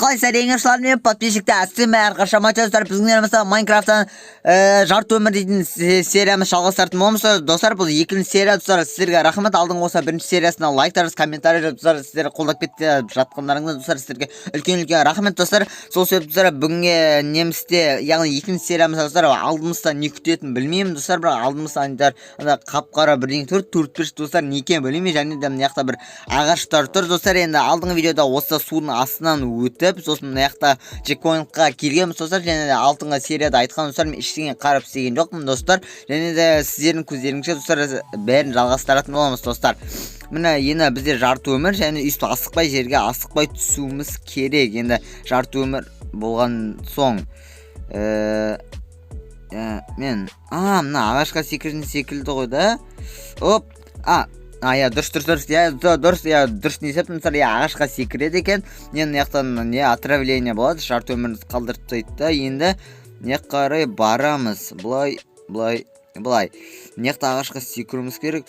Қалайсыздар, еңіршілер мен подписчиктер? Сіздермен әрқашан достар, біздің елімізде Майнкрафттан жарты өмір дейтін сериямыз жалғастыратын боламыз. Достар, бұл екінші серия. Достар, сіздерге рахмет, алдыңғы осы бірінші сериясына лайктарыңыз, комментарий жазып, достар, сіздер қолдап кетті жатқандарыңыз, достар, сіздерге үлкен үлкен рахмет. Достар, сол себепті, достар, бүгінгі немісте, яғни екінші сериямыз, достар, алдымызда не күтетінін білмеймін, достар, бірақ алдымызда ана қап қара бірдеңе тұр, төрт бұрыш, достар, не екенін білмеймін. Және де мына жақта бір ағаштар тұр. Достар, енді алдыңғы видеода осы судың астынан өтіп, сосын мына жақта чекпоинтқа келгенбіз, достар. Және де алдыңғы серияда айтқан, достар, мен ештеңе қарап істеген жоқпын, достар. Және де сіздердің көздеріңізше, достар, бәрін жалғастыратын боламыз. Достар, міне, енді бізде жарты өмір және өйстіп асықпай, жерге асықпай түсуіміз керек. Енді жарты өмір болған соң мен мына ағашқа секіретін секілді ғой да. Оп, иә, дұрыс, дұрыс, дұрыс, иә, дұрыс, иә, дұрыс. Не істеппін, достар? Иә, ағашқа секіреді екен. Енді мына жақтан не отравление болады, жарты өмірімізді қалдырып тастайды да. Енді мына жаққа қарай барамыз, былай, былай, былай, мына жақта ағашқа секіруіміз керек.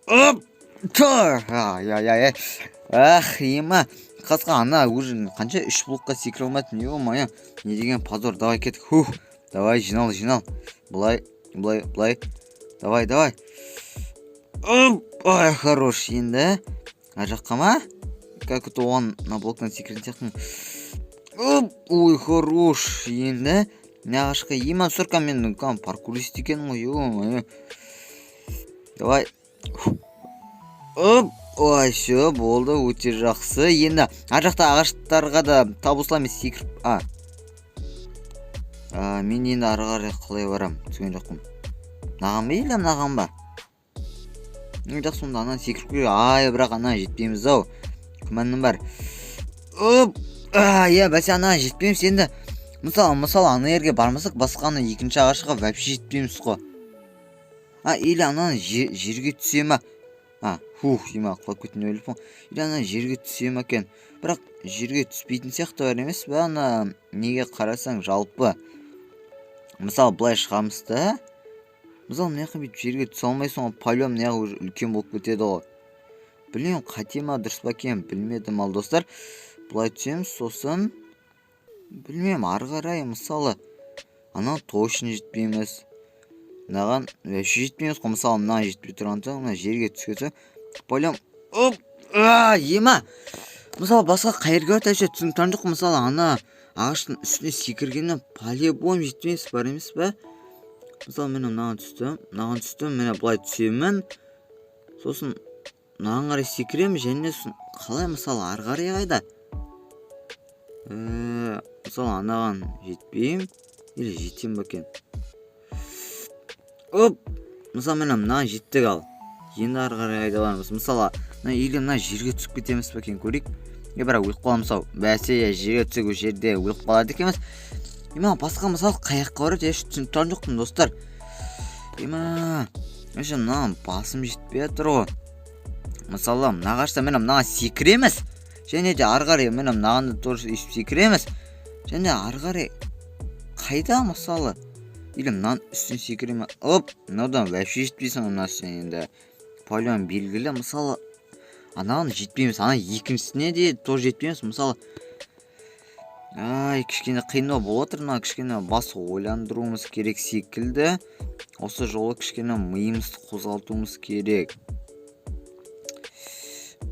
Оп, ай, ай, ай, ах, ема, қасқа ана уже қанша, үш блокқа секіре алмадым. Ё-моё, не деген позор! Давай, кеттік. Хух, давай, жинал, жинал, былай, былай, былай, давай, давай. Оп, ой, хорош. Енді ар жаққа ма? Как будто оған мына блоктан секіретін сияқтымын. Оп, ой, хорош. Енді мына ағашқа. Ема, сұрка, мен кәдімгі паркурист екенмін ғой. Ё-моё, давай. Оп, ой, все, болды, өте жақсы. Енді ар жақта ағаштарға да тап осылай мен секіріп, мен енді ары қарай қалай барамын, түсінген жоқпын. Мынаған ба или мынаған ба? Ну, жақсы, онда ананы секіріп керек. Ай, бірақ ана жетпейміз ау, күмәнім бар. Оп, иә, бәсе, ана жетпейміз. Енді мысалы, ана жерге бармасақ, басқа ана екінші ағашқа вообще жетпейміз ғой. Или ананы жерге түсе ма? Фух, ема, құлап кеттім деп ойлаппын. Или ана жерге түсе ма екен? Бірақ жерге түспейтін сияқты бар емес пе? Ана неге қарасаң, жалпы, мысалы, былай шығамыз да, мысалы, мына жаққа бүйтіп жерге түсе алмайсың ғой, по-любому мына жақ уже үлкен болып кетеді ғой. Білмеймін, қате ма, дұрыс па екенін білмедім. Ал, достар, былай түсеміз, сосын білмеймін, ары қарай, мысалы, анау точно жетпейміз, мынаған вообще жетпейміз ғой. Мысалы, мынаған жетпей тұрған соң, мына жерге түскен соң, по-любому. Оп, ема, мысалы, басқа қай жерге барады, вообще түсініп тұрған жоқпын. Мысалы, ана ағаштың үстіне секіргеннен по-любому жетпейміз бар емес па? Мысалы, міне, мынаған түстім, мынаған түстім, міне, былай түсемін, сосын мынаған қарай секіремін. Және сосын қалай, мысалы, ары қарай қайда? Мысалы, анаған жетпеймін или жетемін ба екен? Оп, мысалы, міне, мынаған жеттік. Ал енді ары қарай қайда барамыз? Мысалы, мына или мына жерге түсіп кетеміз ба екен, көрейік. Е, бірақ өліп қаламыз ау, бәсе. Иә, жерге түссек, ол жерде өліп қалады екенбіз. Ема, басқа, мысалы, қай жаққа барады, еш түсініп тұрған жоқпын, достар. Ема, вообще мынаған басым жетпей жатыр ғой. Мысалы, мына ағашта, міне, мынаған секіреміз және де ары қарай, міне, мынаған да тоже өйстіп секіреміз. Және ары қарай қайда, мысалы? Или мынаның үстіне секіре ме? Оп, мынаудан вообще жетпейсің ғой, мына үстіне енді по-любому белгілі. Мысалы, анаған жетпейміз, ана екіншісіне де тоже жетпейміз. Мысалы, ай, кішкене қиындау болып отыр мына, кішкене бас ойландыруымыз керек секілді. Осы жолы кішкене миымызды қозғалтуымыз керек.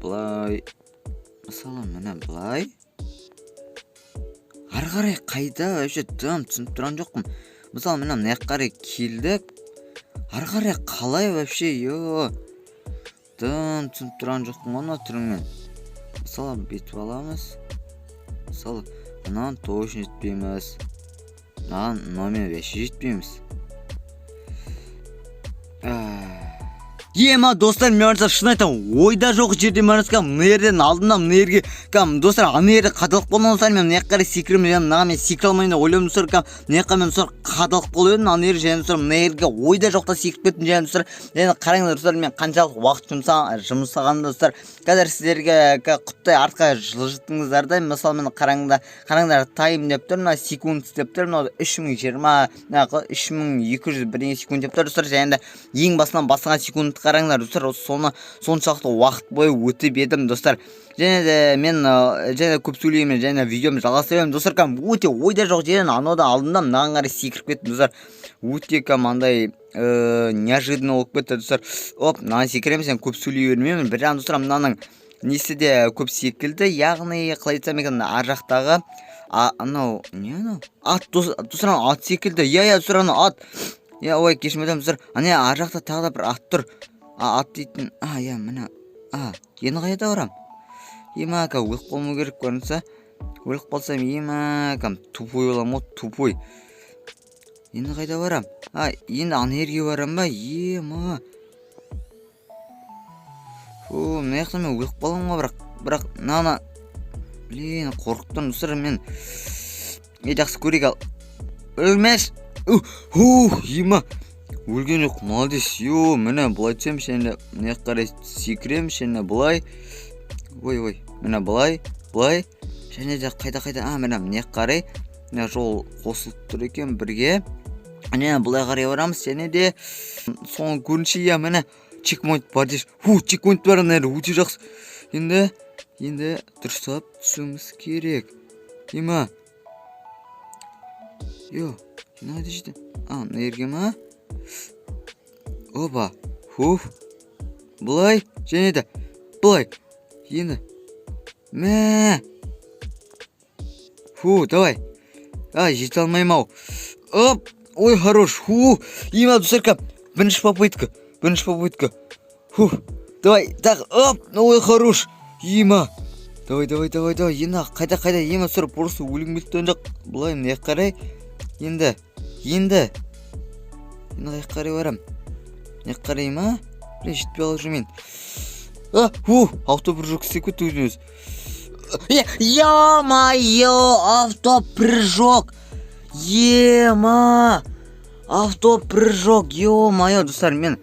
Былай, мысалы, міне, былай ары қарай қайда, вообще дым түсініп тұрған жоқпын. Мысалы, міне, мына жаққа қарай келдік, ары қарай қалай вообще? Е, дым түсініп тұрған жоқпын ғой мына түріңмен. Мысалы, бүйтіп аламыз, мысалы, мынаған точно жетпейміз, мынаған, мынаумен вообще жетпейміз. Ема, достар, мен барса, шын айтамын, ойда жоқ жерде барса, мына жерден алдымда мына жерге кәдімгі, достар, ана жерде қадалып қалдым. Достар, мен мына жаққа қарай секіремін және мынаған мен секіре алмаймын деп ойлаймын. Достар, кәдімгі мына жаққа мен, достар, қадалып қалып едім ана жерге. Және, достар, мына жерге ойда жоқта секіріп кеттім. Және, достар, және қараңыздар, достар, мен қаншалық уақыт жұмсағанымды. Достар, қазір сіздерге құттай артқа жылжыттыңыздар да. Мысалы, міне, қараңдар, қараңдар, time деп тұр, мына секунд деп тұр, мынау 3020, мына 3200 бірдеңе секунд деп тұр, достар. Және де ең басынан бастаған секундқа Қараңдар, достар, соны соншалықты уақыт бойы өтіп едім, достар. Және де мен және көп сөйлеймін және видеомды жалғастыра беремін, достар. Кәдімгі өте ойда жоқ жерден анау да алдымда мынаған қарай секіріп кеттім, достар. Өте кәдімгі андай неожиданно болып кетті, достар. Оп, мынаған секіреміз. Енді көп сөйлей бермеймін. Бір жағынан, достар, мынаның несі де көп секілді, яғни қалай айтсам екен, ар жақтағы анау не, анау ат, достар, анау ат секілді. Иә, достар, анау ат, иә. Ой, кешірім өтінемін, достар. Ане, ар жақта тағы да бір ат тұр. Ат дейтін, иә, міне. Енді қайда барамын? Ема, өліп қалмау керек көрінсе. Өліп қалсам, ема, кәдімгі тупой боламын ғой, тупой. Енді қайда барам? Енді ана жерге барам ба? Ема, фу, мына жақта мен өліп қаламын ғой. Бірақ мынаны, блин, қорқып тұрмын, достар, мен. Е, жақсы, көрейік. Ал, өлмеш. Ух, ема, өлген жоқ, молодец. Йо, міне, былай түсеміз енді, мына жаққа қарай секіреміз және былай. Ой, ой, міне, былай, былай. Және де қайда, қайда? Міне, мына жаққа қарай, мына жол қосылып тұр екен бірге. Міне, былай қарай барамыз және де соңғы көрініші, иә, міне, чекпоинт бар деші. Фу, чекпоинт бар ана жерде, өте жақсы. Енді дұрыстап түсуіміз керек. Ема, йо, енді қайда жетемін? Мына жерге ма? Опа, фуф, былай және де былай. Енді, мә, фу, давай. Жете алмаймын ау. Оп, ой, хорош. Фу, ема, достар, бірінші попытка, бірінші попытка. Фу, давай, так, оп, ой, хорош. Ема, давай, давай, давай, давай. Енді қайда, қайда? Ема, достар, просто өлгім келіп тұрған жоқ. Былай, мына жаққа қарай. Енді қай жаққа қарай барамын? Мына жаққа қарай ма? Блин, жетпей қалып жүрмін. Фу, автопрыжок істеп кетті өзін өзі. Ё-моё, автопрыжок! Ема, автопрыжок, ё-моё, достар, мен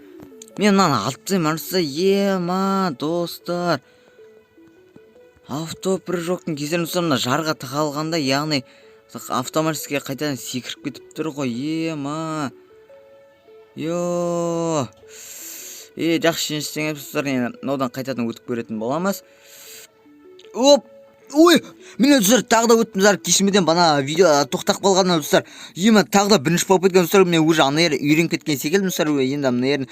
мынаны алып тастаймын, арсы. Ема, достар, автопрыжоктың кесірінен, достар, мына жарға тығылғанда, яғни автоматически қайтадан секіріп кетіп тұр ғой. Ема, йо, е, жақсы, ештеңе, достар. Енді мынаудан қайтадан өтіп көретін боламыз. Оп, ой, міне, достар, тағы да өттім. Достар, кешірім, бана видео тоқтап қалғаннан, достар. Ема, тағы да бірінші попытка, достар. Мен уже ана жер үйреніп кеткен секілдімін, достар. Енді мына жерін,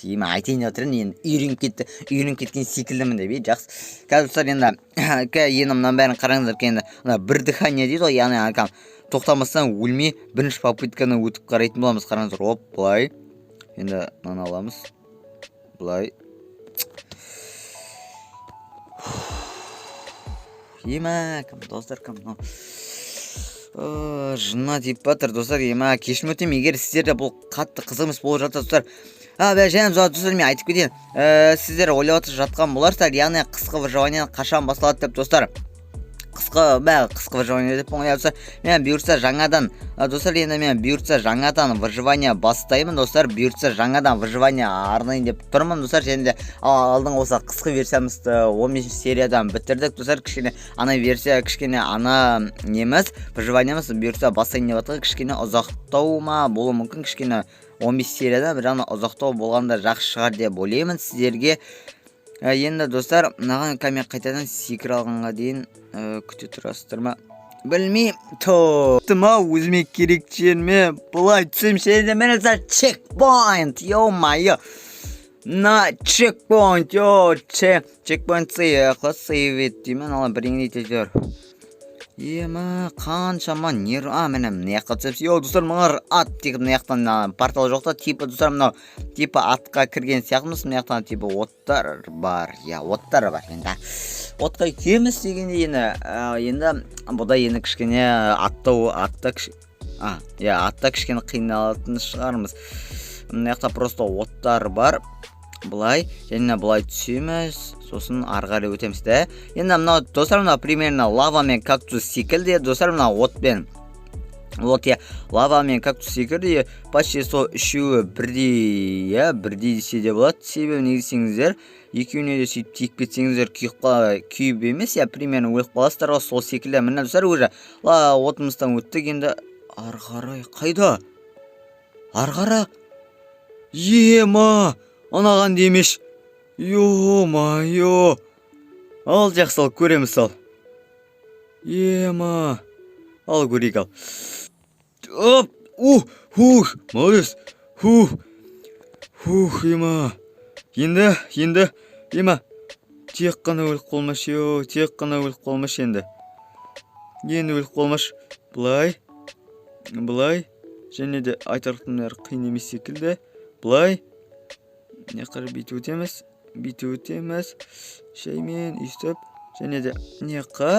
ема, айтайын деп отырмын, енді үйреніп кетті, үйреніп кеткен секілдімін деп. Е, жақсы. Қазір, достар, енді енді мынаның бәрін қараңыздар. Енді мына бір дыхание дейді ғой, яғни тоқтамастан, өлмей, бірінші попытканы өтіп қарайтын боламыз. Қараңыздар, оп, былай. Енді мынаны аламыз, былай. Ема, кім, достар, кім мынау? Жыныма тиіп жатыр, достар. Ема, кешірім өтінемін, егер сіздерде бұл қатты қызық емес болып жатса, достар. Және, достар, мен айтып кетейін, сіздер ойлап жатқан боларсыздар, яғни қысқы выживание қашан басталады деп, достар. Қысқы бә, қысқы выживание деп қояды, достар. Мен бұйыртса жаңадан, достар, енді мен бұйыртса жаңадан выживание бастаймын, достар. Бұйыртса жаңадан выживание арнайын деп тұрмын, достар. Және де алдыңғы осы қысқы версиямызды 15 сериядан бітірдік, достар. Кішкене ана версия, кішкене ана неміз, выживаниеміз бұйыртса бастайын деп жатыр. Кішкене ұзақтау ма болуы мүмкін, кішкене 15 серияда бір жағынан ұзақтау болғанда жақсы шығар деп ойлаймын сіздерге. Енді, достар, мынаған мен қайтадан секіре алғанға дейін күте тұрасыздар ма, білмеймін. Ма, өзіме керек жеріме былай түсемін. Және міне, чекпоинт, ё-моё, на чекпоинт, ё, чекпоинт класс сейвит деймін. Ала бірдеңе дейді әйтеуір. Ема, қаншама нерв. Міне, мына жаққа түсеміз. Йо, достар, мына ат тек мына жақтан портал жоқ та, типа, достар, мынау типа атқа кірген сияқтымыз. Мына жақтан типа оттар бар, иә, оттар бар. Енді отқа киеміз дегенде, енді бұда енді кішкене аттау, атта, иә, атта кішкене қиналатын шығармыз. Мына жақта просто оттар бар, былай және былай түсеміз, сосын ары қарай өтеміз да. Енді мынау, достар, мынау примерно лава мен кактус секілді, достар, мынау отпен, вот, иә, лава мен кактус секілді, почти сол үшеуі бірдей, иә, бірдей десе де болады. Себебі неге десеңіздер, екеуіне де сөйтіп тиіп кетсеңіздер, күйіп, күйіп емес, иә, примерно өліп қаласыздар ғой, сол секілді. Міне, достар, уже отымыздан өттік. Енді ары қарай қайда? Ары қарай. Ема, анаған демеш. Ё-моё. Ал, жақсы, ал көреміз, ал. Ема. Ал көрейік, ал. Оп, ух, хух, молодец. Хух. Хух, ема. Енді, ема. Тек қана өліп қалмашы, ё, тек қана өліп қалмашы енді. Енді өліп қалмашы. Былай. Былай. Және де айтарлықтай бәрі қиын емес секілді. Былай. Мына қарай бүйтіп өтеміз. Бүйтіп өтеміз. Шаймен өйстіп. Және де мына жаққа.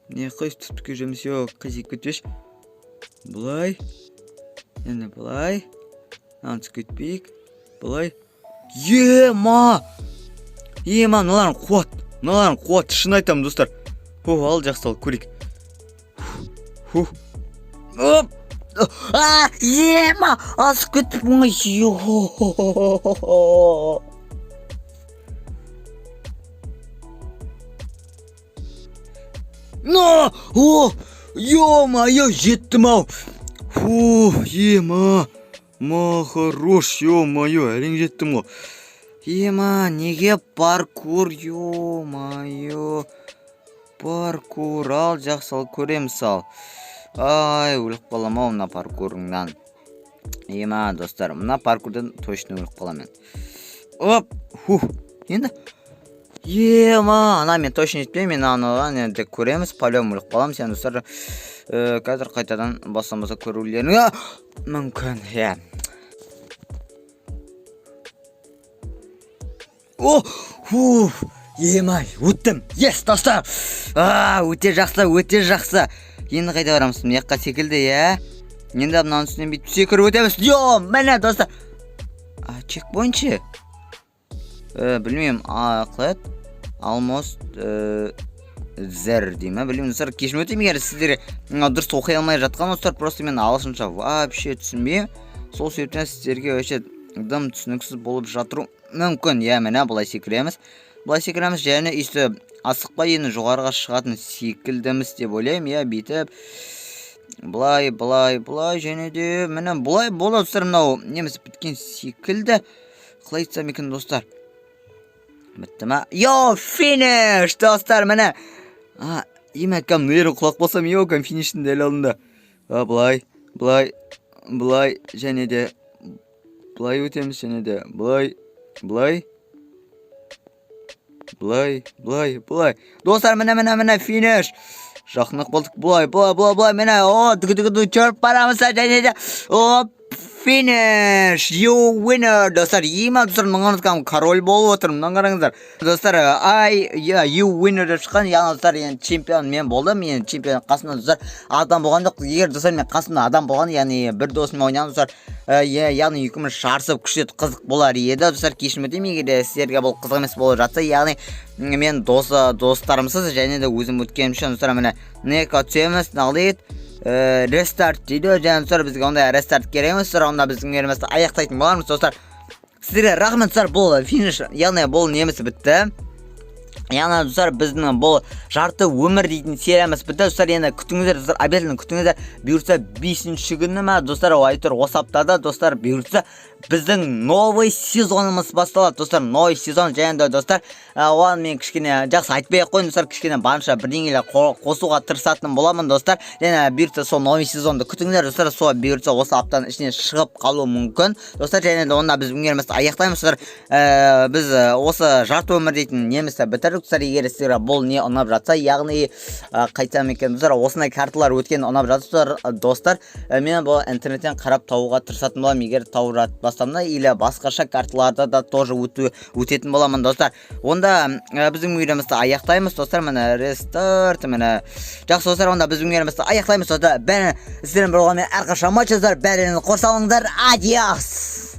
Мына жаққа өйстіп түкке жүреміз. Ё, қисайып кетпеші. Былай. Енді былай. Мынаны түсіп кетпейік. Былай. Ема! Ема, мыналардың қуат. Мыналардың қуат, шын айтамын, достар. Ху, ал жақсы, ал көрейік. Ху. Оп! А, ема! Асып кеттім ғой. Йо. Но! О! Ё-моё, жеттім ау. Фу, ема. Ма, хорош, ё-моё, әрең жеттім ғой. Ема, неге паркур, ё-моё. Паркур, ал жақсы, ал көреміз, ал. Ай, өліп қалам ау мына паркурыңнан. Ема, достар, мына паркурдан точно өліп қаламын мен. Оп, фух, енді. Ема, ана мен точно жетпеймін, мен анаған енді көреміз, по-любому өліп қаламын. Сен, достар, қазір қайтадан басам баса көрулеріңе мүмкін, иә. О, фух, ема, өттім. Yes, достар. А, өте жақсы, өте жақсы. Енді қайда барамыз? Мына жаққа секілді, иә. Енді мынаның үстінен бүйтіп секіріп өтеміз. Йо, міне, достар. А, чекпоинт ше? Білмеймін, а, қалай еді? Almost there дей ма, білмеймін, достар, кешірім өтінемін, егер сіздер дұрыс оқи алмай жатқан достар, просто мен ағылшынша вообще түсінбеймін. Сол себептен сіздерге вообще дым түсініксіз болып жатыру мүмкін. Иә, міне, былай секіреміз. Былай секіреміз және өйстіп асықпай енді жоғарыға шығатын секілдіміз деп ойлаймын. Иә, бүйтіп былай, былай, былай және де міне былай болады, достар, мынау неміз біткен секілді. Қалай айтсам екен, достар? Бітті ма? Йо, финиш, достар, міне. А, еме, кәдімгі мына жерге құлап қалсам, йо, кәдімгі фиништің дәл алдында. А, былай, былай, былай және де былай өтеміз және де былай, былай, былай, былай, былай. Достар, міне, міне, міне, финиш. Жақындап қалдық. Былай, былай, былай, былай, міне, о, дүгі, дүгі, дүгі, жүріп барамыз және де, оп, финиш, you winner, достар. Ема, достар, мынаған кәдімгі король болып отырмын, мынаны қараңыздар. Достар, ай, yeah, you winner деп шыққан, яғни, достар, енді чемпион мен болдым. Мен чемпион, қасымда, достар, адам болған жоқ. Егер, достар, мен қасымда адам болған, яғни бір досыммен ойнаған, достар, иә, яғни екеуміз жарысып күшті қызық болар еді. Достар, кешірім өтінемін, егер де сіздерге бұл қызық емес болып жатса, яғни мен достарымсыз және де өзім өткенім үшін, достар, міне, мына түсеміз, мынау рестарт дейді. Және, достар, бізге ондай рестарт керек емес, достар, онда біздің жерімізді аяқтайтын боламыз. Достар, сіздерге рахмет, достар, бұл финиш, яғни бұл неміз бітті. Яғни, достар, біздің бұл жарты өмір дейтін сериямыз бітті. Достар, енді күтіңіздер, достар, обязательно күтіңіздер. Бұйыртса, бесінші күні ма, достар, әйтеуір осы аптада, достар, бұйыртса, біздің новый сезонымыз басталады, достар, новый сезон. Және де, достар, оған мен кішкене жақсы айтпай ақ қояйын, достар, кішкене барынша бірдеңелер қосуға тырысатын боламын, достар. Және бұйыртса, сол новый сезонды күтіңіздер, достар, сол бұйыртса, осы аптаның ішіне шығып қалуы мүмкін, достар. Және де онда біз бүгінгі аяқтаймыз, достар. Біз осы жарты өмір дейтін немізді бітірдік, достар. Егер сіздерге бұл не ұнап жатса, яғни қайтсам екен, достар, осындай карталар өткен ұнап жатса, достар, мен бұл интернеттен қарап табуға тырысатын боламын. Егер тауып жатпасам да, или басқаша карталарды да тоже өтетін боламын, достар. Онда біздің видеомызды аяқтаймыз, достар. Міне, рестарт, міне, жақсы, достар, онда біздің видеомызды аяқтаймыз, достар. Бәрі сіздермен болғанмен әрқашан матч, достар, бәрін қош, adios.